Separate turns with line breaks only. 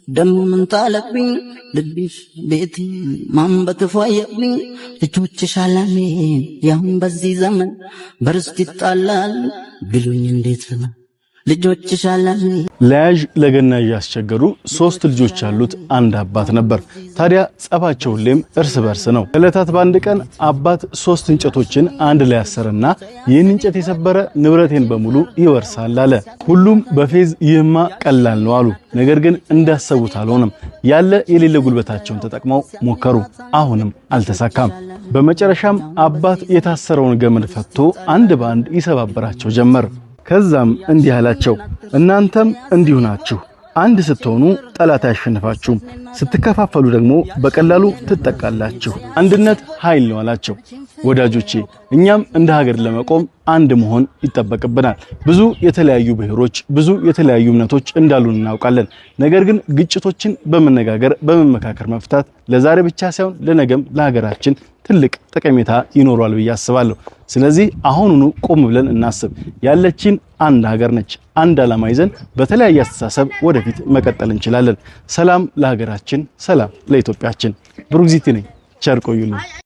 ደሞ ምን ጣለብኝ ልብሽ ቤት ማን በክፉ አየብኝ ልጆችሽ አላሜን ያሁን በዚህ ዘመን በርስት ይጣላል ቢሉኝ እንዴት ነው ልጆችሽ አላሜን።
ለያዥ ለገናዥ ያስቸገሩ ሶስት ልጆች ያሉት አንድ አባት ነበር። ታዲያ ጸባቸው ሁሌም እርስ በርስ ነው። ዕለታት በአንድ ቀን አባት ሶስት እንጨቶችን አንድ ላይ ያሰረና ይህን እንጨት የሰበረ ንብረቴን በሙሉ ይወርሳል አለ። ሁሉም በፌዝ ይህማ ቀላል ነው አሉ። ነገር ግን እንዳሰቡት አልሆነም። ያለ የሌለ ጉልበታቸውን ተጠቅመው ሞከሩ። አሁንም አልተሳካም። በመጨረሻም አባት የታሰረውን ገመድ ፈቶ አንድ በአንድ ይሰባበራቸው ጀመር። ከዛም እንዲህ አላቸው፣ እናንተም እንዲሁ ናችሁ። አንድ ስትሆኑ ጠላት አያሸንፋችሁም፣ ስትከፋፈሉ ደግሞ በቀላሉ ትጠቃላችሁ። አንድነት ኃይል ነው አላቸው። ወዳጆቼ፣ እኛም እንደ ሀገር ለመቆም አንድ መሆን ይጠበቅብናል። ብዙ የተለያዩ ብሔሮች፣ ብዙ የተለያዩ እምነቶች እንዳሉን እናውቃለን። ነገር ግን ግጭቶችን በመነጋገር በመመካከር መፍታት ለዛሬ ብቻ ሳይሆን ለነገም ለሀገራችን ትልቅ ጠቀሜታ ይኖረዋል ብዬ አስባለሁ። ስለዚህ አሁኑኑ ቆም ብለን እናስብ። ያለችን አንድ ሀገር ነች። አንድ ዓላማ ይዘን በተለያየ አስተሳሰብ ወደፊት መቀጠል እንችላለን። ሰላም ለሀገራችን፣ ሰላም ለኢትዮጵያችን። ብሩክዚቲ ነኝ። ቸር ቆዩልኝ።